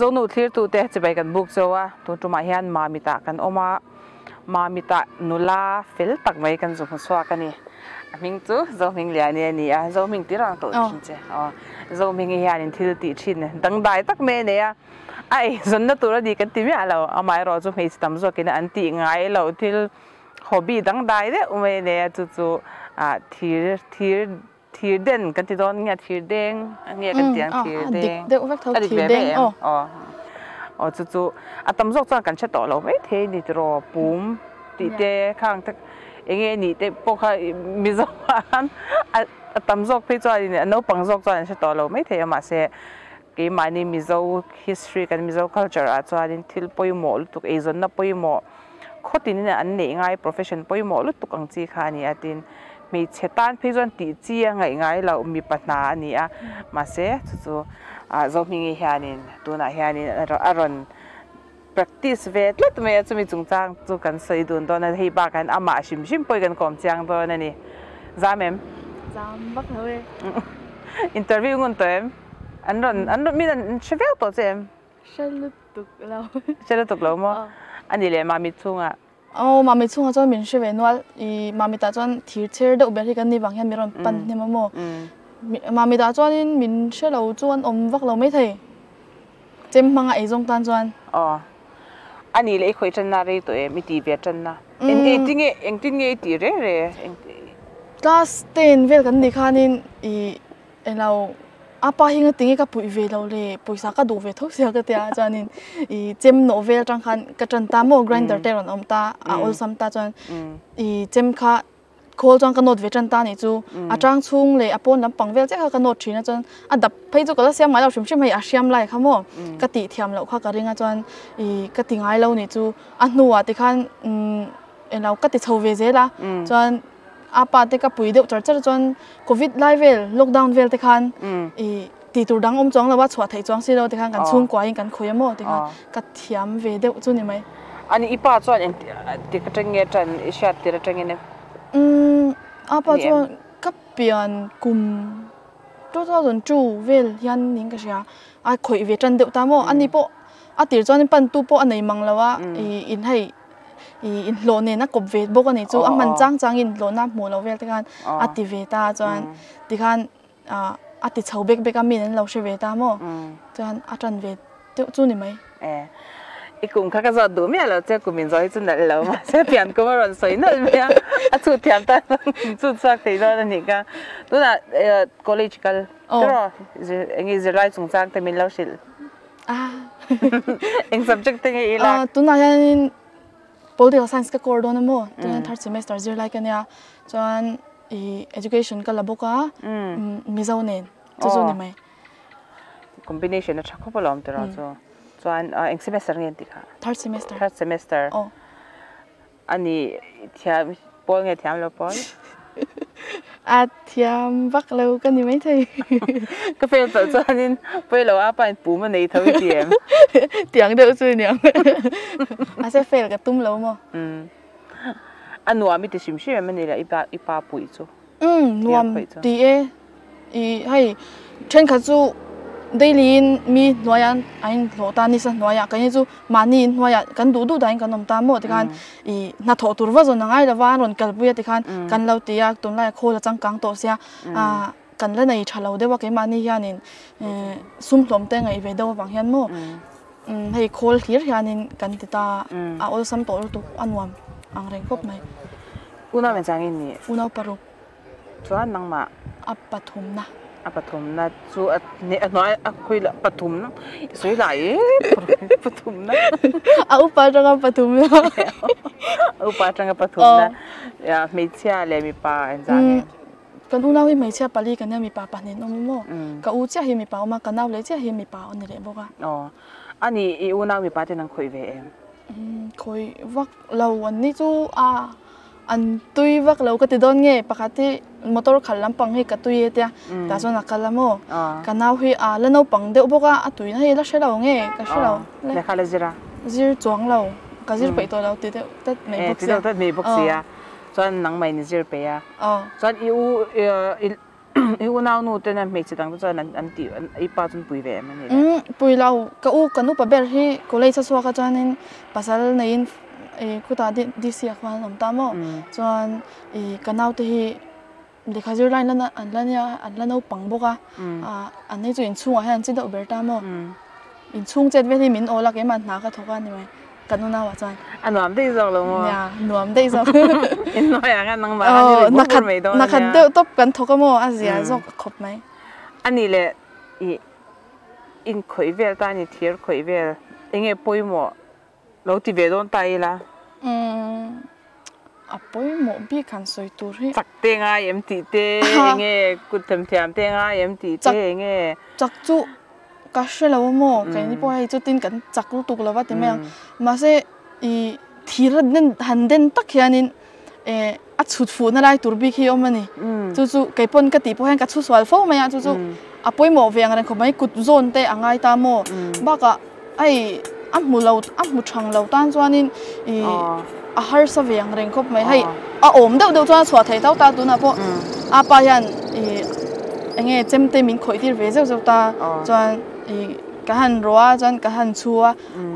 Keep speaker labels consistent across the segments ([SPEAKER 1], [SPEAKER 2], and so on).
[SPEAKER 1] Zonu thlirtute chibai kan buk chauh a, tun tumah hian Mamitah kan awm a, Mamitah nula fel tak mai kan zu hmu chhuak a ni. A hming chu Zohmingliani a ni a, Zohming tir ang tawh thin che. Aw, Zohmingi hianin thil tih thin dangdai tak mai a nei a, a eizawnna tur a ni kan ti miah lo, amaherawhchu hmeichhe tam zawkin an tih ngai loh thil hobby dangdai deuh mai a nei a, chu chu thir thir thir den kan ti dawn nge thir deng nge kan ti ang thir deng a dik ve ve em aw aw chu chu a tam zawk chuan kan hre tawh lo mai thei a ni tiraw pum tih te khang te eng nge nih te pawh kha Mizo ah khan a tam zawk phei chuan a naupang zawk chuan an hre tawh lo mai thei a mahse keimahni Mizo history kan Mizo culture ah chuanin thil pawimawh lutuk eizawnna pawimawh khawtin an neih ngai profession pawimawh lutuk ang chi kha a ni a tin Hmeichhe tan phei chuan tih chi a ngaih ngai loh mipa hna a ni a, mahse chu chu Zohmingi hianin tunah hianin a rawn practice ve tlat mai a, chumi chungchang chu kan sawi dun dawn a, hei bakah hian amah hrim hrim pawhin kan kawm chiang dawn a ni. Zam em?
[SPEAKER 2] Zam vak lo e.
[SPEAKER 1] Interview ngun tawh em? An rawn an rawn min an hre viau tawh che em?
[SPEAKER 2] Hre lutuk lo.
[SPEAKER 1] Hre lutuk lo maw? A ni leh Mami chhungah.
[SPEAKER 2] Aw, Mami chhungah chuan min hre ve nual. I Mami tah chuan thir chher deuh ber hi kan nih vang hian min rawn pan hnem a maw. Mami tah chuanin min hre lo chu an awm vak lo maithei. Chem hmanga ei zawng tan chuan.
[SPEAKER 1] Aw, a nih leh i khawih tanna rei tawh em? I tih ve tanna? Engtin nge engtin nge i tih reng reng?
[SPEAKER 2] Class ten vel kan nih khanin i Elo, a pa hi ngatinge ka puih ve lo le, pawisa ka duh ve tho sia ka tia chuanin i chem nawh vel atang khan ka tan ta maw grinder te rawn awm ta a awlsam ta chuan i chem kha khawl chuan ka nawt ve tan ta nih chu a tang chhung leh a pawn lampang vel chiah kha ka nawt thin a chuan a dap phei chu ka la siam ngai lo hrim hrim hei a hriam lai kha maw ka tih thiam loh kha ka ring a chuan i ka ti ngai lo nih chu a hnuah tikhan elo ka ti chho ve zel a chuan. A pa te ka pui deuh char char chuan covid lai vel lockdown vel te khan i ti tur dang awm chuang lo a chhuah theih chuang si lo te khan kan chhungkua in kan khawi a maw ti khan ka thiam ve deuh chu ni mai.
[SPEAKER 1] Ani i pa chuan eng tik atang nge tan i hriat tir atangin em?
[SPEAKER 2] Umm a pa chuan ka pian kum 2002 vel hian niin ka hria a khawih ve tan deuh ta maw ani pawh a tir chuan pan tu pawh a nei mang lo a i in hei i inhlawh nen a kawp ve bawk a nih chu a hman chang chang in inhlawhna hmuh loh vel te khan a ti ve ta chuan tikhan ah a ti chho bek bek a mi an lo hre ve ta maw chuan a tan ve deuh chu ni mai.
[SPEAKER 1] E i kum kha ka zawt duh miah lo che kum in zawh hi chu nalh lo mahse pian kum a rawn sawi nalh mai a a chhut thiam tan chhut chhuak thei dawn a nih kha tunah college kal tiraw eng nge zirlai chungchang te min lo hrilh. Eng subject te nge i lak?
[SPEAKER 2] Tunah hianin political science ka course dawn a maw? Tunah third semester zir lai ka nia. Chuan i education ka la bawk a, Mizo nen chu chu ni mai.
[SPEAKER 1] Combination a tha khawp alawm tiraw chu. Chuan eng semester nge an tih kha?
[SPEAKER 2] Third semester.
[SPEAKER 1] Third semester. A ni thiam pawl nge thiam lo pawl?
[SPEAKER 2] A thiam vak lo ka ni maithei.
[SPEAKER 1] Ka fail palh chuanin pawi lo a pain pum a nei tho i ti em?
[SPEAKER 2] Tiang deuh chu aniang. Mahse fail ka tum lo maw?
[SPEAKER 1] A nuam i ti hrim hrim em a ni le i pa puih chu?
[SPEAKER 2] Umm nuam ti e. I hei thenkhat chu daily in mi hnuaiah an inhlawh ta nisa hnuaiah keini chu mahni in hnuaiah kan duh duh dahin kan awm ta maw tikhan i hnathawh tur va zawn a ngai lova an rawn kalpui a tikhan kan lo ti a tunlaiah khawl a changkang tawh sia ah kan la nei tha lo deuh a keimahni hianin sum hlawm te ngaih ve deuh avang hian maw hei khawl hlir hianin kan ti ta a awlsam tawh lutuk a nuam ang reng khawp mai.
[SPEAKER 1] Unau engchang in nih?
[SPEAKER 2] Unau paruk.
[SPEAKER 1] Chuan nangmah.
[SPEAKER 2] A pathumna.
[SPEAKER 1] A pathumna chu a a hnuai a khawi lah pathumna i sawi lah e pathumna.
[SPEAKER 2] A upa atanga pathumna.
[SPEAKER 1] A upa atanga pathumna. Hmeichhia leh mipa engzah nge?
[SPEAKER 2] Kan unau hi hmeichhia pali kan nia mipa pahnih an awm a maw? Ka u chiah hi mipa a awm a, ka nau leh chiah hi mipa a ni leh bawk a.
[SPEAKER 1] Aw. Ani i unau mipa ten an khawih ve em?
[SPEAKER 2] Khawih vak lo an ni chu a an tui vak lo ka ti dawn nge pakhat hi motor khalh lampang hi ka tui e tia tah chuan a kal a maw ka nau hi a la naupang deuh bawk a a tuina hi la hre lo nge ka hre lo
[SPEAKER 1] lehkha la zir a
[SPEAKER 2] zir chuang lo ka zir peih tawh lo ti deuh tlat mai bawk sia
[SPEAKER 1] ti deuh tlat mai bawk sia chuan nangmah in i zir peih a chuan i u. I unaunu tena hmeichhe dang te chuan an an tih i pa chu an pui ve em a ni le?
[SPEAKER 2] Umm pui lo, ka u kan upa ber hi college a chhuak a chuanin pasal neiin ih khutah DC ah khuan an awm ta maw? Chuan ih ka naute hi lehkha zir lai an la nia an la naupang bawk a, an hei chu inchhungah hian an chi deuh ber ta maw? Inchhung chet vel hi min awl a keimah hna ka thawk a ni mai. Kan unau ah chuan.
[SPEAKER 1] A nuam daih zawk lo maw?
[SPEAKER 2] Nia, nuam daih zawk.
[SPEAKER 1] In hnuai ah khan nangmah khan i ri bur bur mai dawn a nia.
[SPEAKER 2] Nakhat deuh tawp kan thawk a maw? A zia zawk a khawp mai.
[SPEAKER 1] A nih leh i inkhawih vel ta ni thir khawih vel eng nge pawimawh lo ti ve dawn ta ila?
[SPEAKER 2] Umm a pawimawh bik han sawi tur hi.
[SPEAKER 1] Chak te ngai em tih te eng nge kut themthiam te ngai em tih te eng nge?
[SPEAKER 2] Chak chu Ka hre lo a maw? Keini pawh hei chutin kan chak lutuk lo va ti mai ang. Mahse i thir a den han den tak hianin eh a chhut fuhna lai tur bik hi a awm a ni. Chu chu kei pawn ka tih pawh hian ka chhu sual fo mai a, chu chu a pawimawh ve ang reng khawp mai kut zawn te a ngai ta maw? Bakah hei a hmu lo a hmu thang lo tan chuanin i a harsa ve ang reng khawp mai. Hei a awm deuh deuh chuan a chhuah thei tho ta tunah pawh a pa hian i eng nge chemte min khawih tir ve zeuh zeuh ta chuan i ka han rawh a chuan ka han chhu a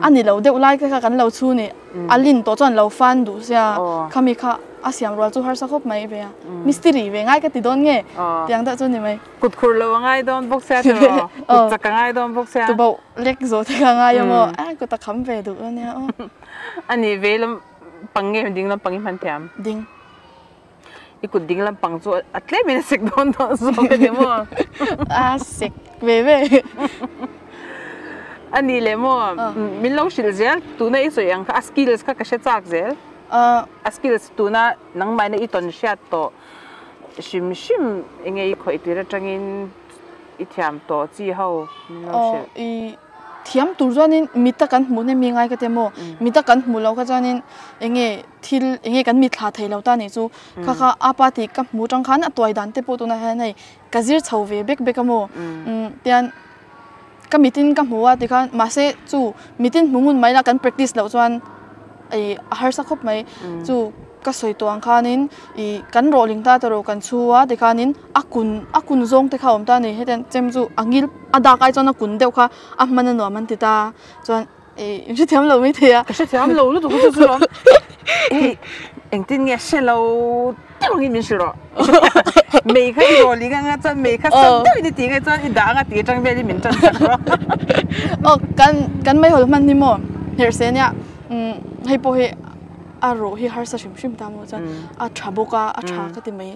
[SPEAKER 2] a ni lo deuh lai te kha kan lo chhu ni a lin tawh chuan lo fan duh sia khami kha a siam rual chu harsa khawp mai ve a mistiri ve ngai ka ti dawn nge tiang deuh chu ni mai.
[SPEAKER 1] Kut khur lo a ngai dawn bawk sia tiraw? Kut chak a ngai dawn bawk sia.
[SPEAKER 2] Tuboh lek zawh te kha a ngai a maw? A kut a kham ve duh a nia aw.
[SPEAKER 1] A nih ve lam pang nge ding lampang i hman thiam?
[SPEAKER 2] Ding.
[SPEAKER 1] I kut ding lampang chu a tlem in a sek dawn tawh zawk a ni maw?
[SPEAKER 2] A sek ve ve.
[SPEAKER 1] A nih leh maw? Min lo hrilh zel tuna i sawi ang kha a skills kha ka hre chak zel. A skills tuna nangmahina i tawn hriat tawh. Hrim hrim enge i khawih tir atangin i thiam tawh chi ho min lo hrilh.
[SPEAKER 2] Aw i thiam tur chuanin mita kan hmuh hnem hi ngai ka ti maw? Mita kan hmuh loh kha chuanin enge thil enge kan mit thla thei lo ta nih chu kha kha a pa tih ka hmuh atang khan a tuai dan te pawh tunah hian hei ka zir chho ve bek bek a maw? Tian ka mitin ka hmu a tikhan mahse chu mitin hmu ngun mai la kan practice loh chuan ih a harsa khawp mai chu ka sawi tawh ang khanin ih kan rawhling ta tawh kan chhu a tikhanin a kun a kun zawng te kha a awm ta a ni hetiang chem chu a ngil a dak ai chuan a kun deuh kha a hman a nuam an ti ta chuan ih in hrethiam lo maithei a.
[SPEAKER 1] Ka hrethiam lo lutuk chu chu lawm hei engtin nge hre lo deuh angin min hrilh rawh mei kha i rawhling anga chuan mei kha sat deuhin i tih nge chuan i dah anga tih atang velin min tan sak rawh.
[SPEAKER 2] Aw kan kan meihawl hman hi maw herhse nia umm hei pawh hi a rawh hi harsa hrim hrim ta maw chuan a tha bawk a a tha ka ti mai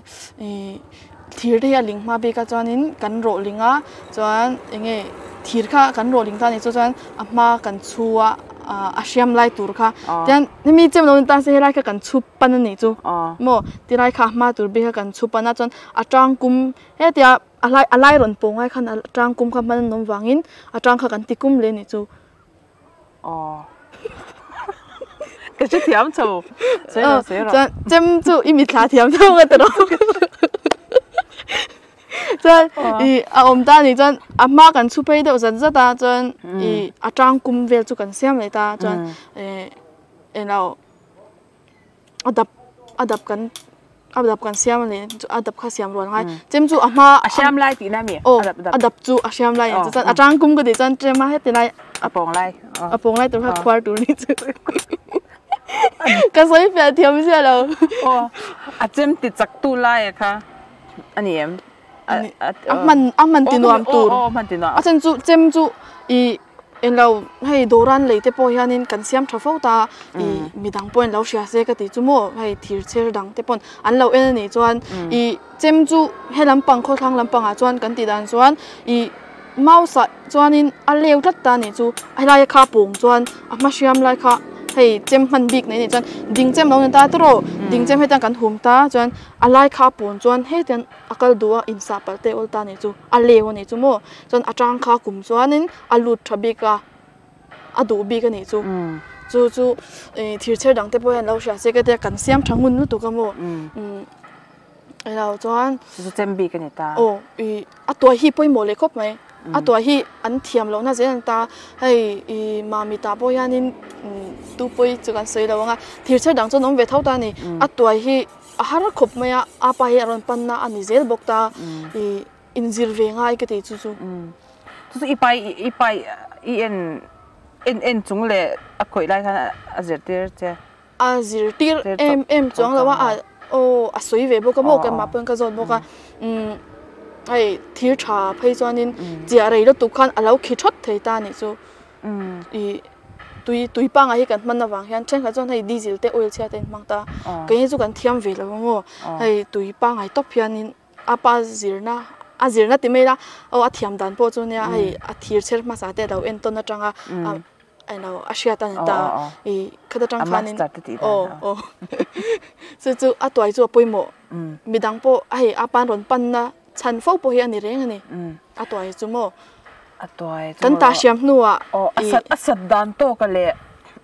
[SPEAKER 2] ih thir te hi a ling hma bik a chuanin kan rawh ling a chuan eng nge thir kha kan rawh ling ta a nih chu chuan a hma kan chhu a a hriam lai tur kha tian hemi chem lo ni ta se helai kha kan chhu pan a nih chu maw tilai kha a hma tur bik kha kan chhu pan a chuan a tang kum hetia a lai a lai rawn pawh ngai khan a tang kum kha hman an awm vangin a tang kha kan ti kum leh a nih chu.
[SPEAKER 1] Aw ka hre thiam chho sawi rawh sawi rawh.
[SPEAKER 2] Chuan chem chu i mitthla thiam tho nga tiraw chuan i a awm ta nih chuan a hma kan chhu phei deuh zat zat a chuan i a tang kum vel chu kan siam leh ta chuan eh englo a dap a dap kan a dap kan siam a ni a dap kha siam rual ngai chem chu a hma
[SPEAKER 1] a hriam lai tihna mi
[SPEAKER 2] aw a dap chu a hriam lai chu chuan a tang kum ka tih chuan tlem a heti lai
[SPEAKER 1] a pawng lai
[SPEAKER 2] a pawng lai tur kha khuar tur ni chu ka sawi fiah thiam zia lo
[SPEAKER 1] aw a chem ti chak tu lai a kha a ni em
[SPEAKER 2] a hman a hman ti nuam tur a chen chu chem chu i Englo hei dawran lei te pawh hianin kan siam tha fo ta ih midang pawhin lo hria se ka tih chu maw hei thir chher dang te pawn an lo en a nih chuan ih chem chu he lampang khawthlang lampangah chuan kan tih dan chuan ih mouse ah chuanin a leu tlat ta a nih chu helai kha pawng chuan a hma hriam lai kha hei chem hman bik nei a nih chuan ding chem lo ni ta tawrh aw ding chem hetiang kan hum ta chuan a lai kha a pawn chuan hetiang a kal duh a insah palh te awl ta a nih chu a leu a nih chu maw chuan a tang kha kum chuanin a lut tha bik a a duh bik a nih chu chu chu ih thir chher dang te pawh hian lo hria se ka tia kan siam tha ngun lutuk a maw umm elo chuan
[SPEAKER 1] chu chu chem bik a ni ta
[SPEAKER 2] aw ih a tuai hi pawimawh leh khawp mai a tuai hi an thiam loh na zel an ta hei ih mami tah pawh hianin tu pawi chu kan sawi lo ang a thir chher dang chuan awm ve tho ta a ni a tuai hi. A har khawp mai a, a pa hi a rawn panna a ni zel bawk ta. Ih. inzir ve ngai ka ti chu chu.
[SPEAKER 1] Chu chu i pai i pai i en en en chung leh a khawih lai khan a zirtir che.
[SPEAKER 2] A zirtir em em chuang lo a, a aw a sawi ve bawk a maw keimah pawhin ka zawt bawk a, umm hei thir tha phei chuanin chiah rei lutuk khan a lo khi thawt thei ta anih chu ih tui tui pangai hi kan hman avang hian thenkhat chuan hei diesel te oil chhia te an hmang ta keini chu kan thiam ve lo a maw hei tui pangai tawp hianin a pa zirna a zirna ti mai ila aw a thiam dan pawh chu nia hei a thir chher hmasa te a lo en tawn atanga a englo a hriat a ni ta ih khata tang khanin aw aw chu chu a tuai chu a pawimawh midang pawh hei a pan rawn panna chhan fo pawh hi a ni reng a ni a tuai chu maw
[SPEAKER 1] a tuai chu
[SPEAKER 2] kan tah hriam hnuah
[SPEAKER 1] aw a sat a sat dan tawk a leh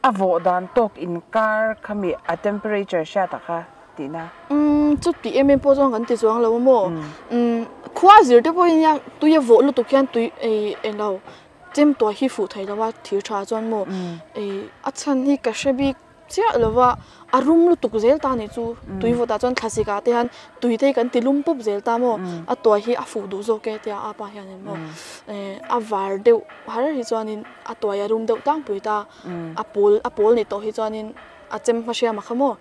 [SPEAKER 1] a vawh dan tawk inkar khami a temperature hriat a kha. tihna.
[SPEAKER 2] Umm chuti em em pawh chuan kan ti chuang lo a maw? Umm khua zir te pawhin nia tui a vawh lutuk hian tui ei englo chem tuai hi fuh thei lo a thir tha chuan maw ei a chhan hi ka hre bik chiah lo va a rum lutuk zel ta nih chu tui vawt ah chuan thlasik ah te hian tui te hi kan ti lum pup zel ta maw a tuai hi a fuh duh zawk e tia apa hianin maw eh a var deuh har hi chuanin a tuai a rum deuh tlangpui ta a pawl a pawl ni tawh hi chuanin a chem hma hriam a kha maw.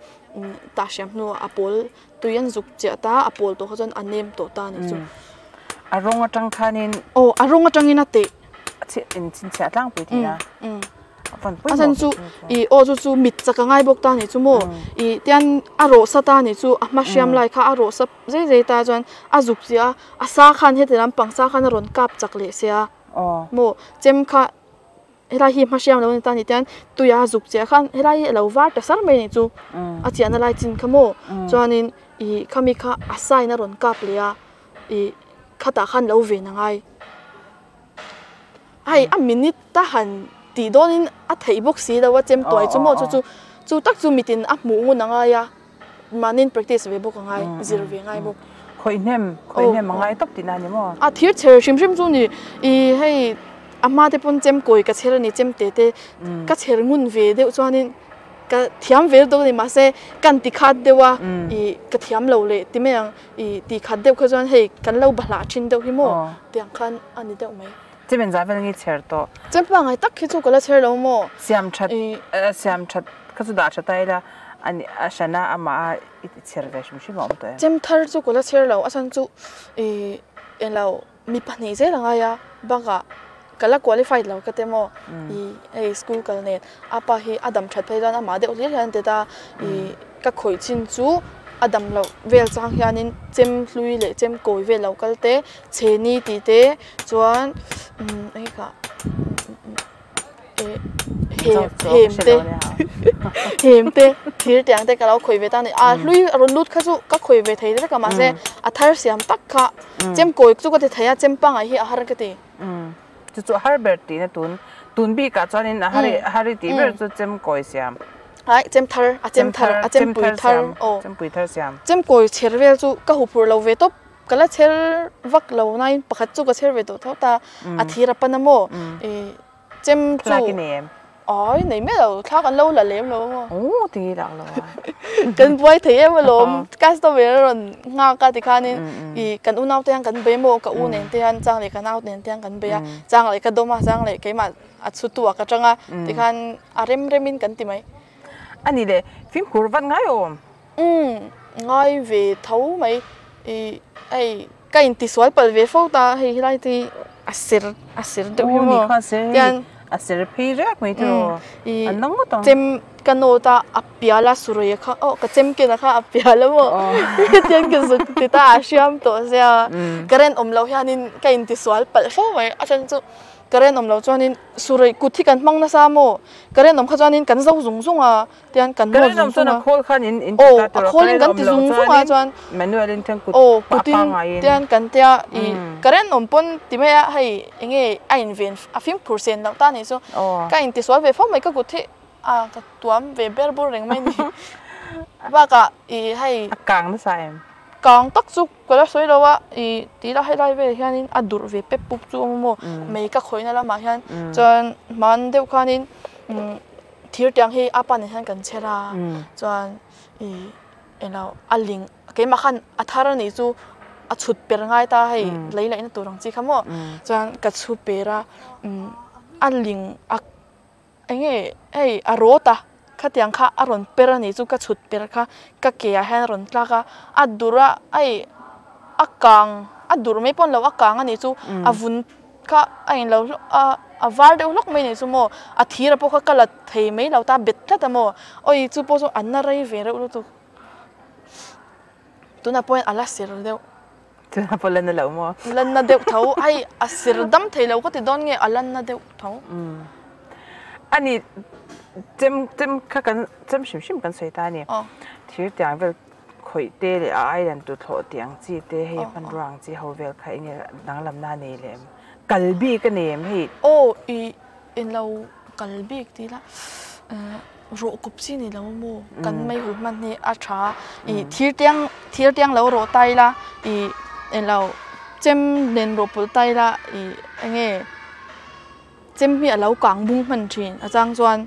[SPEAKER 2] Tah hriam hnuah a pawl tui an zuk chiah ta, a pawl tawh kha chuan a nem tawh ta a nih chu.
[SPEAKER 1] A rawng atang khanin.
[SPEAKER 2] Aw, a rawng atangin a teh.
[SPEAKER 1] A chhiah in chhinchhiah tlangpui thei a.
[SPEAKER 2] A chan chu i aw chu chu mit chak a ngai bawk ta a nih chu maw. I tian a rawh sa ta a nih chu a hma hriam lai kha a rawh sa zei zei ta chuan a zuk chiah a, a sa khan heti lampang sa khan a rawn kap chak leh sia maw chem kha. Helai hi hma hriam lo a ni ta ni tian tuia zuk chiah khan helai hi a lo var ta sar mai a nih chu a chiahna lai chin kha maw chuanin ih khami kha a sign a rawn kap leh a ih khatah khan lo ven a ngai hei a minute a han tih dawnin a theih bawk si lo a chem tuai chu maw chu chu chu tak chu mitin a hmuh ngun a ngai a. Mahniin practice ve bawk a ngai, zir ve ngai bawk.
[SPEAKER 1] Khawih hnem, khawih hnem a ngai tawp tihna a ni maw?
[SPEAKER 2] A thir chher hrim hrim chu ni, i hei a hma te pawn chem kawi ka chher a ni, chem te te ka chher ngun ve deuh chuanin ka thiam ve lutuk a ni, mahse kan ti khat deuh a, i ka thiam lo leh ti mai ang, i ti khat deuh kha chuan hei kan lo bahlah thin deuh hi maw tiang khan a ni deuh mai.
[SPEAKER 1] Chem engzah vel nge chher tawh?
[SPEAKER 2] Chem pangngai tak hi chu ka la chher lo maw?
[SPEAKER 1] Siam that, siam that kha chu dah tha ta ila. A ni a hrana amah a i ti chher ve hrim hrim a awm tawh em?
[SPEAKER 2] Chem thar chu ka la chher lo, a chhan chu ih englo mi pahnih zel a ngai a, bakah ka la qualified lo ka ti maw ih hei school kal nen a pa hi a dam that phei chuan amah deuh hlir hian a ti ta ih ka khawih chin chu a dam loh vel chang hianin chem hlui leh chem kawi vel lo kal te chheni tih te chuan umm eng kah. Hem te hem te thir tiang te ka lo khawih ve ta a ni a hlui a rawn lut kha chu ka khawih ve thei vek a mahse a thar siam tak kha chem kawi chu ka ti thei a chem pangai hi a har ka ti.
[SPEAKER 1] Chu chu a har ber tihna tun tun bikah chuanin a har a har i tih ber chu chem kawi siam.
[SPEAKER 2] Ai chem thar a chem thar a chem pui thar aw
[SPEAKER 1] chem pui thar siam.
[SPEAKER 2] Chem kawi chher vel chu ka huphurh lo ve tawp. Ka la chher vak lo nain pakhat chu ka chher ve tawh tho ta a thir a pan a maw i chem chu
[SPEAKER 1] Thlak i nei em?
[SPEAKER 2] Ai nei miah lo thlak an lo la lem lo a maw.
[SPEAKER 1] Aw ti lak lo a.
[SPEAKER 2] Kan buai thei em alawm customer a rawn nghak a tikhanin i kan unau te hian kan bei maw ka u nen te hian chang leh ka nau nen te hian kan bei a chang leh ka dawm a chang leh keimah a chhutu ah ka tang a tikhan a rem rem in kan ti mai.
[SPEAKER 1] A ni le fimkhur vat ngai awm.
[SPEAKER 2] Umm ngai ve tho mai i hei ka intisual palh ve fo ta hei helai te hi a ser a ser deuh hi maw
[SPEAKER 1] tian a ser phei riak mai tiraw an la ngawt ang
[SPEAKER 2] chem ka note a a pial a suruia kha aw ka chem ken a kha a pial a maw tian ka zuk ti ta a hriam tawh sia current awm loh hianin ka intisual palh fo mai a chhan chu current awm loh chuanin suruih kut hi kan hmang nasa maw current awm kha chuanin kan zo zung zung a.
[SPEAKER 1] Tian kan nawt zung zung a. Khawl khan in in ti ta tur a khawl in kan ti
[SPEAKER 2] zung zung a chuan
[SPEAKER 1] manual in then kut pa pa ngai in
[SPEAKER 2] tian kan tia i current awm pawn ti mai a hei enge a in ven a fimkhur sen loh ta nih chu ka in ti sual ve fo mai ka kut hi a ka tuam ve ber bur reng mai ni bakah i hei
[SPEAKER 1] a kang nasa em
[SPEAKER 2] kang tak chu ka la sawi lo a i ti la helai velah hianin a durh ve pep pup chu a awm a maw mei ka khawihna lamah hian chuan hman deuh khanin Thir tiang hi a pan ah hian kan chher a chuan ih englo a ling keimah khan a thar a nih chu a chhut per ngai ta hei lei laihna tur ang chi kha maw chuan ka chhu per a a ling a eng nge hei a rawt a khatiang kha a rawn per a nih chu ka chhut per kha ka ke ah hian a rawn tlak a a durh a hei a kang a durh mai pawh a ni lo a kang a nih chu a vun kha a inlo hlawk a a var deuh hlawk mai a nih chu maw a thir pawh kha ka la thei mai lo ta bet tlat a maw awi chu pawh chu an na rei ve reuh lutuk tunah pawh hian a la ser deuh.
[SPEAKER 1] Tunah pawh la na lo maw?
[SPEAKER 2] La na deuh tho hei a ser dam thei lo ka ti dawn nge a la na deuh tho.
[SPEAKER 1] Ani chem chem kha kan chem hrim hrim kan sawi ta a ni. Thir tiang vel khawih te leh a island tuthlawh tih ang chi te hei hmanrua ang chi ho vel kha enge danglamna a nei leh em? Kal bik a nei em hei?
[SPEAKER 2] Aw i englo kal bik tih ila rawh kawp chi ni lo maw kan mei hul hman hi a tha i thir tiang thir tiang lo rawh ta ila i englo chem nen rawh pawlh ta ila i enge chem hi a lo kang bung hman thin a chang chuan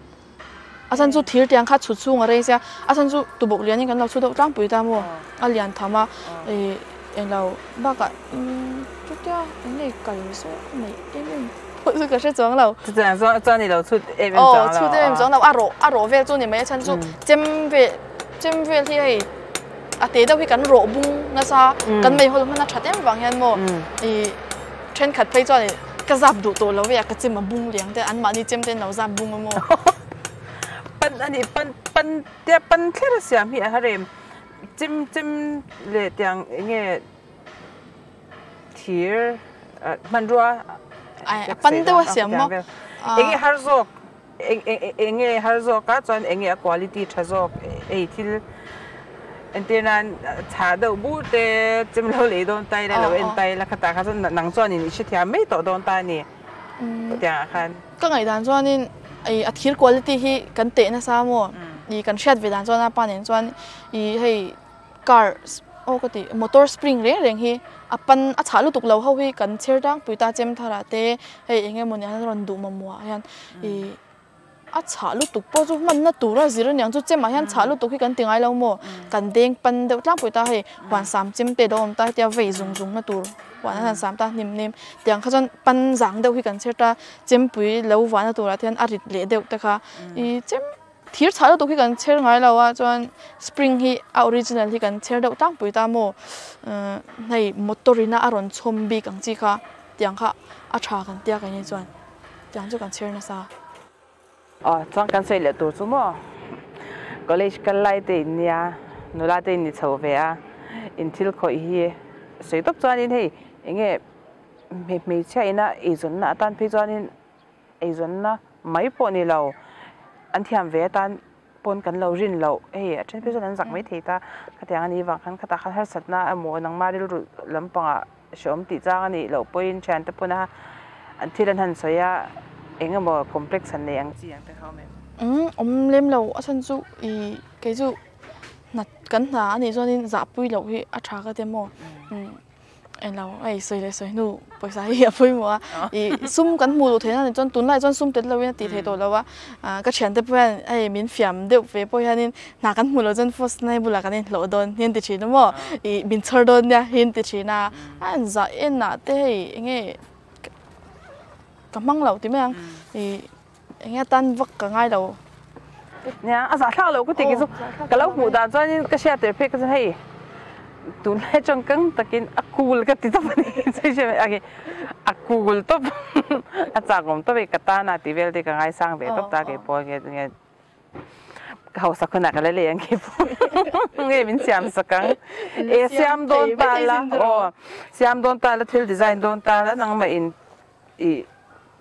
[SPEAKER 2] a chhan chu thir tiang kha chhut chhung a rei sia a chhan chu tubawk lian in kan lo chhu deuh tlangpui ta maw a lian tham a ih englo bakah umm chutia eng nge kal zawk neih em em pawh chu ka hre chuang lo.
[SPEAKER 1] Chutiang chuan chuan i lo chhut em em chuang lo.
[SPEAKER 2] Aw chhut em em chuang lo a rawh a rawh vel chu ni mai a chhan chu chem vel chem vel hi hei a te deuh hi kan rawh bung nasa kan meihawl hman a that em vang hian maw ih thenkhat phei chuan ih Ka zap duh tawh lo e a, ka chem a bung liang te, anmahni chem te an lo zap bung a maw?
[SPEAKER 1] Pan a nih, pan, pan tia pan thler a siam hi a har em? Chem, chem leh tiang eng nge thir hmanrua
[SPEAKER 2] a pan deuh a siam maw?
[SPEAKER 1] Eng nge har zawk? Eng nge har zawk a chuan eng nge a quality tha zawk ei thil entir nan chhah deuh bur te chem lo lei dawn ta ila lo en ta ila khatah kha chuan nang chuanin i hrethiam mai tawh dawn ta a ni tiang ah khan.
[SPEAKER 2] Ka ngaihdan chuanin i a thir quality hi kan teh nasa maw i kan hriat ve dan chuan a pa nen chuan i hei car aw ka ti motor spring reng reng hi a pan a chhah lutuk lo ho hi kan chher tlangpui ta chem thar ah te hei eng emaw ni an rawn duh mamawh ah hian ih a chhah lutuk pawh chu hmanna tur a zir aniang chu chem ah hian chhah lutuk hi kan ti ngai lo maw kan deng pan deuh tlangpui ta hei huan sam chem te lo awm ta hetia vei zung zung na tur huan an han sam ta hnim hnim tiang kha chuan pan zang deuh hi kan chher ta chempui lo vahna turah te hian a rit leh deuh te kha ih chem. Thir chhah lutuk hi kan chher ngai lo a chuan spring hi a original hi kan chher deuh tlangpui ta maw hei motor ina a rawn chhawm bik ang chi kha tiang kha a tha kan tia keini chuan tiang chu kan chher nasa.
[SPEAKER 1] Aw chuan kan sawi leh tur chu maw college kal lai te in nia nula te in ni chho ve a in thil khawih hi sawi tawp chuanin hei enge hmeichhia ina eizawnna atan phei chuanin Eizawnna mai pawh ni lo, an thiam ve atan pawn kan lo rin loh, hei a then phei chuan an zak mai thei ta, khatiang a nih vang khan khatah khan harsatna emaw nangmah rilru lampangah hrehawm tih chang a nih loh pawhin thiante pawn a an thil an han sawi a, eng emaw complex han nei ang chi ang te kha awm em?
[SPEAKER 2] Umm awm lem lo, a chhan chu ih kei chu hna kan hna a nih chuanin zahpui loh hi a tha ka ti maw? Englo hei sawi leh sawi hnu pawisa hi a pawimawh a ih sum kan hmuh duh theih na ni chuan tunlai chuan sum tel lovin a tih theih tawh lo a ah ka thiante pawh hian hei min fiam deuh ve pawh hianin hna kan hmuh loh chuan first nai bulah kan inhlawh dawn hi an ti thin a maw ih min chhawr dawn nia hi an ti thin a a an zah en ah te hei enge ka hmang lo ti mai ang ih Eng atan vak ka ngai lo.
[SPEAKER 1] Nia, a zahthlak lo ka ti kei chu. Ka lo hmuh dan chuanin ka hriat tir phei ka chuan hei tunlai atang kang takin a cool ka ti tawp a ni. A cool tawp a chakawm tawp e ka tana tih vel te ka ngaisang ve tawp ta kei pawh nge nge ka hausak hunah ka la lei ang kei pawh nge min siam sak ang. E siam dawn ta la aw siam dawn ta la thil design dawn ta la nangmah in Ih,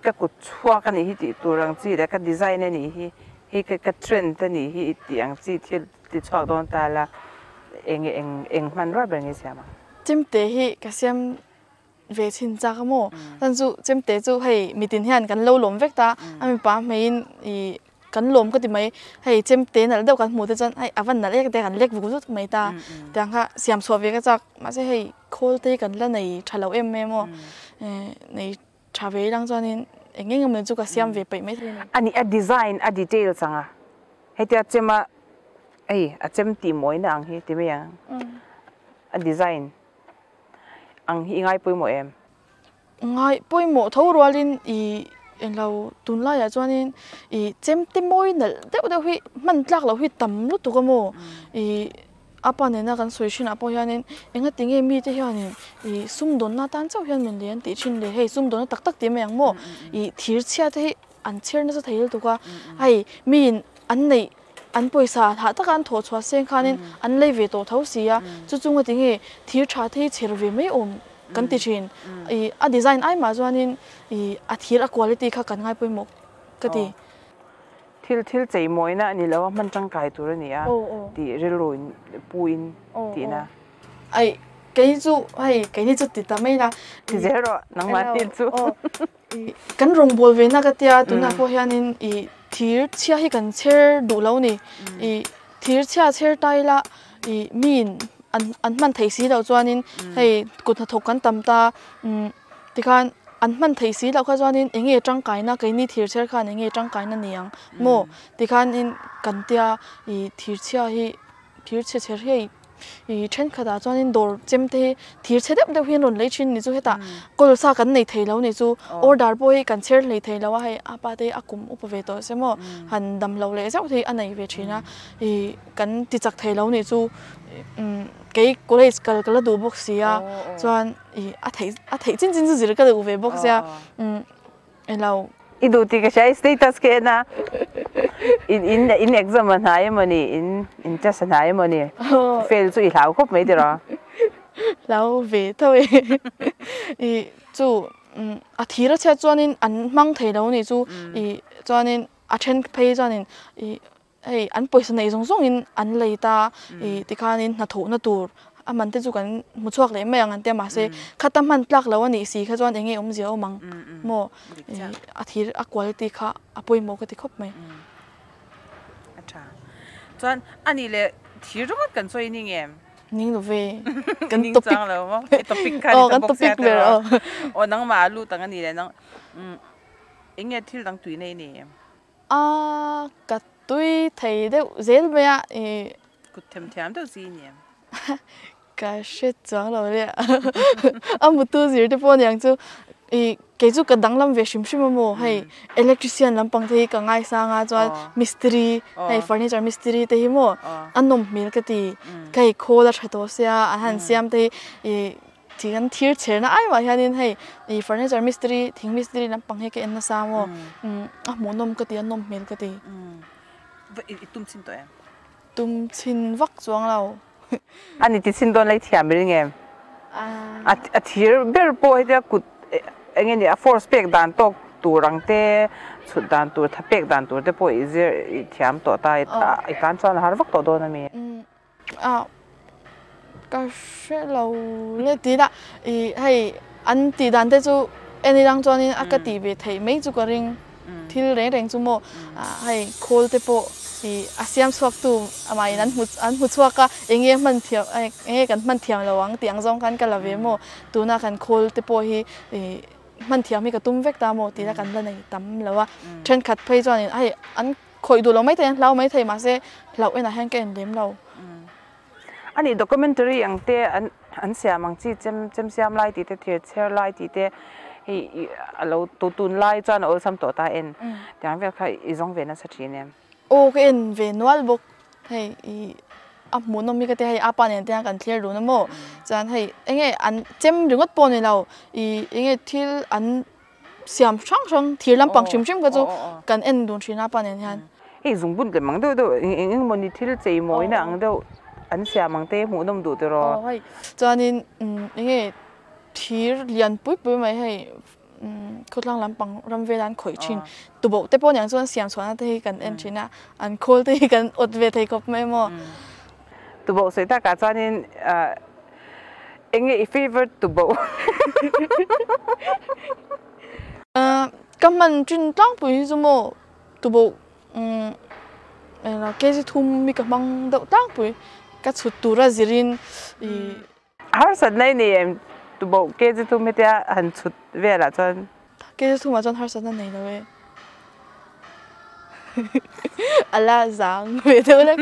[SPEAKER 1] ka kut chhuak a nih hi tih tur ang chi leh ka design a nih hi, hei ka ka trend a nih hi tih ang chi thil ti chhuak dawn ta la, eng eng eng hmanrua ber nge siam ang?
[SPEAKER 2] Chemte hi ka siam ve chhin chak a maw? Chuan chu chemte chu hei mitin hian kan lo lawm vek ta, a mipa hmeiin ih kan lawm ka ti mai, hei chemte nalh deuh kan hmuh te chuan hei a van nalh em te kan lek vuk zut mai ta, tiang kha siam chhuah ve ka chak, mahse hei khawl te hi kan la nei tha lo em em aw, nei tha ve ilang chuanin eng eng emaw chu ka siam ve peih mai thei a ni.
[SPEAKER 1] A nih a design a details ang a, hetia chema hei a chem tih mawina ang hi ti mai ang a design. ang hi i ngai pawimawh em?
[SPEAKER 2] Ngai pawimawh tho rualin i englo tunlaiah chuanin i chemte mawi nalh deuh deuh hi hman tlak loh hi tam lutuk a maw? I a pa nena kan sawi thinah pawh hianin engati nge mite hianin i sumdawnna atan chauh hian min lei an tih thin le hei sumdawnna tak tak tih mai ang maw? I thir chhia te hi an chher nasa thei lutuk a, hei miin an neih an pawisa hah taka an thawh chhuah seng khanin an lei ve tawh tho si a, chu chunga tinge thir tha te hi chher ve mai awm kan ti thin. I a design ai mah chuanin i a thir a quality kha kan ngai pawimawh ka ti.
[SPEAKER 1] Thil thil chei mawina a ni lo a, hman tangkai tur a ni a tih rilru in pu in tihna.
[SPEAKER 2] Aih kei chu hei keini chu ti ta mai la.
[SPEAKER 1] Ti zel rawh nangmah ni chu.
[SPEAKER 2] Kan rawngbâwl ve na ka tia tunah pawh hianin ih thir chhia hi kan chher duh lo ni. Ih thir chhia chher ta ila ih miin an an hman theih si loh chuanin hei kut hnathawk kan tam ta umm tikhan an hman theih si loh kha chuanin eng nge tangkaina keini thir chher khan eng nge tangkaina ni ang maw tikhanin kan tia ih thir chhia hi Thir chhe chhe hei ih thenkhatah chuanin dawr chem te hi thir chhe deuh deuh hi an rawn lei thin ni chu hetah kawl sa kan nei thei lo ni chu order pawh hi kan chher hlei thei lo a hei a pa te hi a kum upa ve tawh se maw han dam lo leh zeuh te hi a nei ve thin a ih kan ti chak thei lo ni chu umm kei college kal ka la duh bawk si a chuan ih a theih a theih chin chin chu zir ka duh ve bawk sia umm.
[SPEAKER 1] Elo. I duh tih ka hria, i status ka en a, in in in exam a hnai emawni, in in test a hnai emawni, fail chu i hlau khawp mai tiraw?
[SPEAKER 2] Hlau ve tho e. I chu a thir a chhiat chuanin an hmang thei lo nih chu, i chuanin a then phei chuanin i Hei an pawisa neih zawng zawngin an lei ta i tikhanin hnathawhna tur a man te chu kan hmu chhuak leh mai ang an tia mahse khata hman tlak lo a nih si kha chuan eng nge awmzia awm ang maw i a thir a quality kha a pawimawh ka ti khawp mai.
[SPEAKER 1] A tha. Chuan a nih leh thir ringawt kan sawi ni nge?
[SPEAKER 2] Ning lo ve.
[SPEAKER 1] Kan topic. Ning chang lo maw? I topic kha ni ta bawk sia te rawh. Aw nangmah a lut ang a nih leh nang eng nge thil dang tui nei nei em?
[SPEAKER 2] A ka tui thei deuh zel mai a i.
[SPEAKER 1] Kut them thiam deuh chi i ni em?
[SPEAKER 2] Ka hre chuang lo le a mutu zir te pawh aniang chu i kei chu ka danglam ve hrim hrim a maw hei electrician lampang te hi ka ngaisang a chuan mistiri hei furniture mistiri te hi maw a nawm hmel ka ti hei khawl a tha tawh sia an han siam te hi i Thing an thir chherna ai mah hianin hei ih furniture mistiri thing mistiri lampang hi ka en nasa maw a hmuhnawm ka ti a nawm hmel ka ti.
[SPEAKER 1] I tum chhin tawh em?
[SPEAKER 2] Tum chhin vak chuang lo.
[SPEAKER 1] A ni ti chhin dawn lai thiam ring em? A thir ber pawh hetia kut eng nge ni a force pek dan tawk tur ang te chhut dan tur tha pek dan tur te pawh i zir i thiam tawh ta i tan chuan a har vak tawh dawn a mi?
[SPEAKER 2] Ah ka hre lo le tih lah ih hei an tih dan te chu en ilang chuanin a ka tih ve theih mai chu ka ring thil reng reng chu maw ah hei khawl te pawh ih a siam chhuak tu amahin an hmu an hmu chhuak a eng nge hman thiam eng nge kan hman thiam lo ang tih ang zawng khan ka la ve maw tuna kan khawl te pawh hi ih hman thiam hi ka tum vek ta maw tih lah kan la nei tam lo a thenkhat phei chuanin hei an Khawih duh lo mai thei an hlau mai thei mahse hlauh enah hian ka en lem lo.
[SPEAKER 1] A nih documentary ang te an an siam ang chi chem chem siam lai tih te thir chher lai tih te hei a lo tu tun lai chuan a awlsam tawh ta en tiang vel kha i zawng ve nasa thin em?
[SPEAKER 2] Aw ka en ve nual bawk hei i a hmuhnawm hi ka tia hei a pa nen te hian kan thlir dun a maw chuan hei enge an chem ringawt pawh ni lo i enge thil an Siam hrang hrang thir lampang hrim hrim kha chu kan en dun thin a pa nen hian.
[SPEAKER 1] Hei zungbun lem ang deuh deuh eng eng mawni thil chei mawina ang deuh an siam ang te hmuh nawm duh tiraw.
[SPEAKER 2] Aw hei chuanin eng nge thir lian pui pui mai hei khawtlang lampang ram vela an khawih thin tuboh te pawh niang chuan siam chhuahna te hi kan en thin a an khawl te hi kan awt ve thei khawp mai maw.
[SPEAKER 1] Tuboh sawi takah chuanin Eng nge i favourite tuboh?
[SPEAKER 2] Ka hman ṭin tlangpui hi chu maw tuboh englo kg thum hi ka hmang deuh tlangpui ka chhut tura zirin i.
[SPEAKER 1] Harsatna i nei em tuboh kg thum hetia han chhut velah chuan?
[SPEAKER 2] Kg thumah chuan harsatna nei lo e. A la zang ve deuh lek.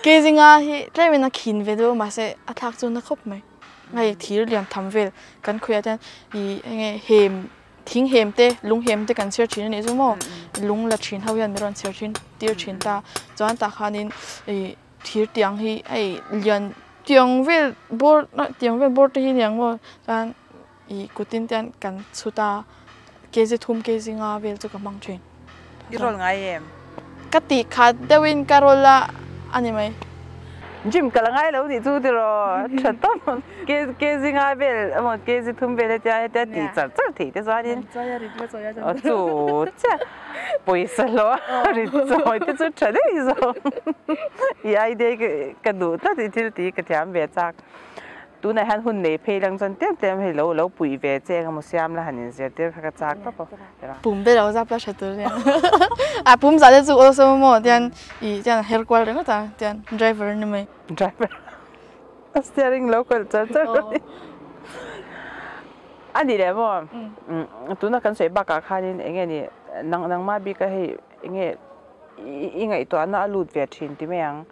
[SPEAKER 2] Kg nga hi tlemin a khin ve deuh mahse a thlak chu na khawp mai. Hei thir lian tham vel kan khawiah te hian ih enge hem thing hem te lung hem te kan chhiar thin a nih chu maw lung la thin ho hian min rawn chhiar thin tir thin ta chuan tah khanin ih thir tiang hi hei lian tiang vel bawr tiang vel bawr te hi aniang maw chuan ih kutin te hian kan chhut a kg thum kg nga vel chu ka hmang thin.
[SPEAKER 1] I rawl ngai em?
[SPEAKER 2] Ka tih khat deuhin ka rawl a a ni mai.
[SPEAKER 1] Gym ka la ngai lo nih chu tiraw tha tawp kg nga vel emaw kg thum vel hetia hetia tih char char theih te chuanin aw chu chiah pawisa hlawh a rit chawi te chu tha daih zawk i idea ka duh tlat i thil tih hi ka thiam ve chak. Tunah hian hun nei phei lang chuan tlem tlem hei lo lo puih ve che eng emaw siam la han inzirtir kha ka chak tawp a.
[SPEAKER 2] Pum be lo zap la hre tur nia. A pum zah te chu awlsam a maw tian ih tian a her kual ringawt a tian driver ni mai.
[SPEAKER 1] Driver a steering lo kawlh char char mai. A nih leh maw tuna kan sawi bakah khanin eng nge ni nang nangmah bika hei eng nge i ngaihtuahna a lut ve thin ti mai ang.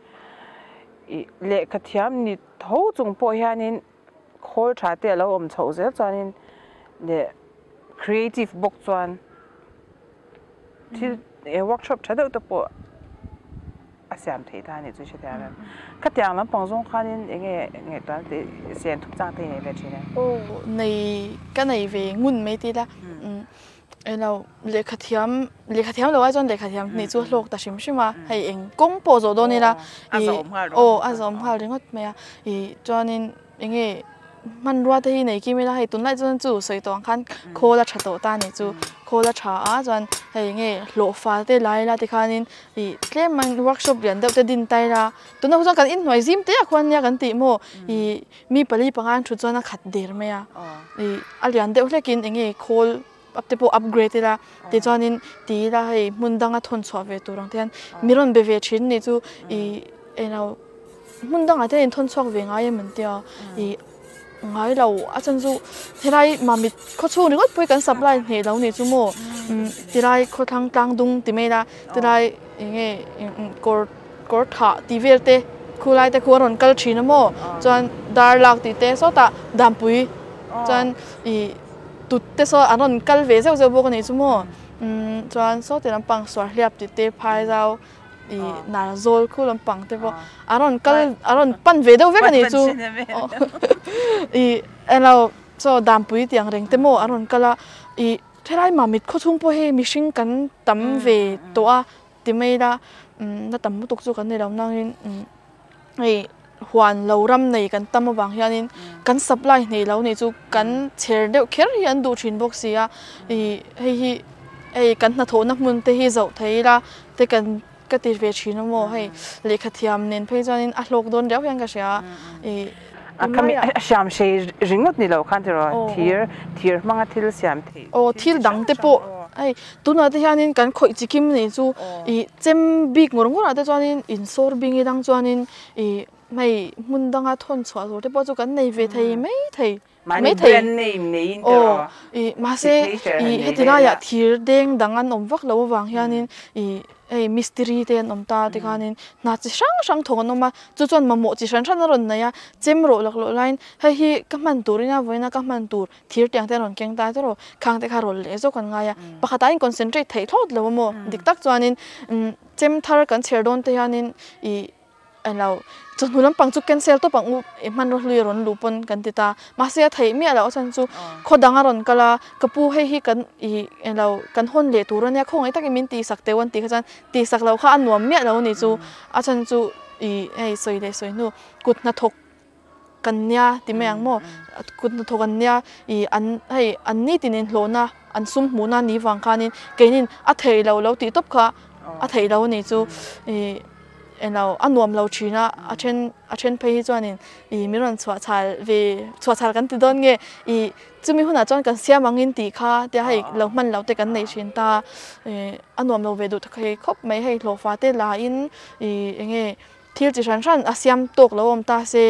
[SPEAKER 1] Ih lehkha thiam ni Tho chung pawh hianin khawl tha te a lo awm chhoh zel chuanin leh creative bawk chuan thil workshop tha deuh te pawh a siam theih ta a nih chu hrethiam em. Khatiang lampang zawng khanin eng nge ngaihtuahna te siam thup chang te i nei ve thin em?
[SPEAKER 2] Aw nei ka nei ve ngun mai tila Elo, lehkha thiam, lehkha thiam lo ai chuan lehkha thiam hnih chu a hlawk ta hrim hrim a, hei eng kawng pawh zawh dawn ila ih aw a zawm nghal ringawt mai a, ih chuanin eng nge hmanrua te hi nei kim ila hei tunlai chuan chu sawi tawh ang khan khawl a tha tawh ta a nih chu, khawl a tha a chuan hei eng nge hlawhfa te lai ila tikhanin ih tlem a workshop lian deuh te din ta ila tunah chuan kan inhnuai zim te ah khuan nia kan tih maw ih Mi pali panga an thut chuan a khat der mai a, ih a lian deuh hlekin eng nge khawl te pawh upgrade ila tichuanin ti ila hei hmun danga thawn chhuah ve tur ang te hian mi rawn be ve thin nih chu ih englo hmun dangah te hian in thawn chhuak ve ngai em an tia ih ngai lo a chhan chu helai mamit khaw chhung ringawt pawh hi kan supply hneh lo nih chu maw tilai khawthlang tlang dung ti mai ila tilai eng nge kawr kawr thah tih vel te khulai te khu a rawn kal thin a maw chuan dar lak tih te sawtah dampui chuan ih tut te saw an rawn kal ve zeuh zeuh bawk a nih chu maw umm chuan sawti lampang suar hliap tih te phai zau ih nar zawl khu lampang te pawh an rawn kal an rawn pan ve deuh vek a nih chu ih englo chaw dampui tih ang reng te maw an rawn kal a ih helai mamit khaw chhung pawh hei mihring kan tam ve tawh a. Ti mai ila na tam lutuk chu kan ni lo nangin hei huan lo ram nei kan tam avang hianin kan supply hneh lo nih chu kan chher deuh kher hi an duh thin bawk si a ih hei hi hei kan hnathawhna hmun te hi zoh thei ila te kan ka ti ve thin a maw hei lehkha thiam nen phei chuanin a hlawk dawn riau hian ka hria ih
[SPEAKER 1] A khami a hriam hrei ringawt ni lo khan tiraw thir thir hmanga thil siam theih
[SPEAKER 2] aw thil dang te pawh hei tunah te hianin kan khawih chi kim nih chu ih chem bik ngawr ngawrah te chuanin insawr bing i dang chuanin ih hei hmun danga thawn chhuah tur te pawh chu kan nei ve thei mai thei mai thei aw ih mahse ih heti laiah thir deng dang an awm vak lo avang hianin ih hei mistiri te an awm ta tikhanin hna chi hrang hrang thawk an awm a chu chuan mamawh chi hran hran a rawn nei a chem rawh laklawh laiin hei hi ka hman turin a vawiin a ka hman tur thir tiang te a rawn keng ta tawrh khang te kha rawn leh zawk an ngai a pakhatah in concentrate theih thlawt lo a maw dik tak chuanin chem thar kan chher dawn te hianin ih Englo, chawhnu lampang chu cancel tawp ang u, i hmanraw hlui a rawn luh pawn kan ti ta. Mahse a theih miah loh a chhan chu khaw dang a rawn kal a, ka pu hei hi kan i englo kan hawn leh tur a nia, khawngaih takin min tihsak teuh an tih kha chuan tihsak loh kha a nuam miah lo a nih chu. A chhan chu i hei sawi leh sawi hnu kut hnathawk kan nia ti mai ang maw, kut hnathawk an nia i an hei an nitin inhlawhna an sum hmuhna ni vang khanin keinin a theih loh lo tih tawp kha a theih loh a nih chu i. Englo a nuam lo thin a, a then a then phei hi chuanin ih min rawn chhuah chhal ve chhuah chhal kan ti dawn nge ih chumi hunah chuan kan siam angin tih kha tia hei lo hman lo te kan nei thin ta ih a nuam lo ve duh ta thei khawp mai hei hlawhfa te la in ih eng nge thil chi hran hran a siam tawk lo awm ta se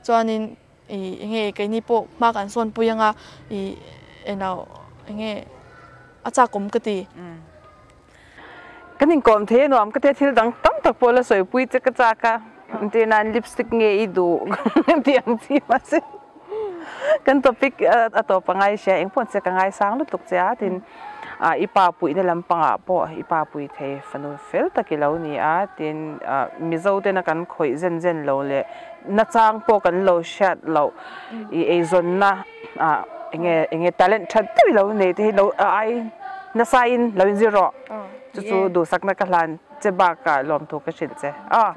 [SPEAKER 2] chuanin ih eng nge keini pawh hma kan sawn pui anga ih englo eng nge a chak awm ka ti.
[SPEAKER 1] Kan inkawm thei a nuam ka tia thil dang tam tak pawh la sawipui che ka chak a, entir nan lipstick nge i duh tih ang chi mahse Kan topic a tawp a ngai sia, engpawh che ka ngaisang lutuk che a, tin i pa puihna lampangah pawh i pa pui thei fanu fel tak i lo ni a, tin Mizo tena kan khawih zen zen lo leh nachang pawh kan lo hriat loh i eizawnna enge enge talent that deuh i lo nei te hi lo ai nasa in lo inzir rawh, chu chu duhsakna ka hlan che bakah lawmthu ka hrilh che a.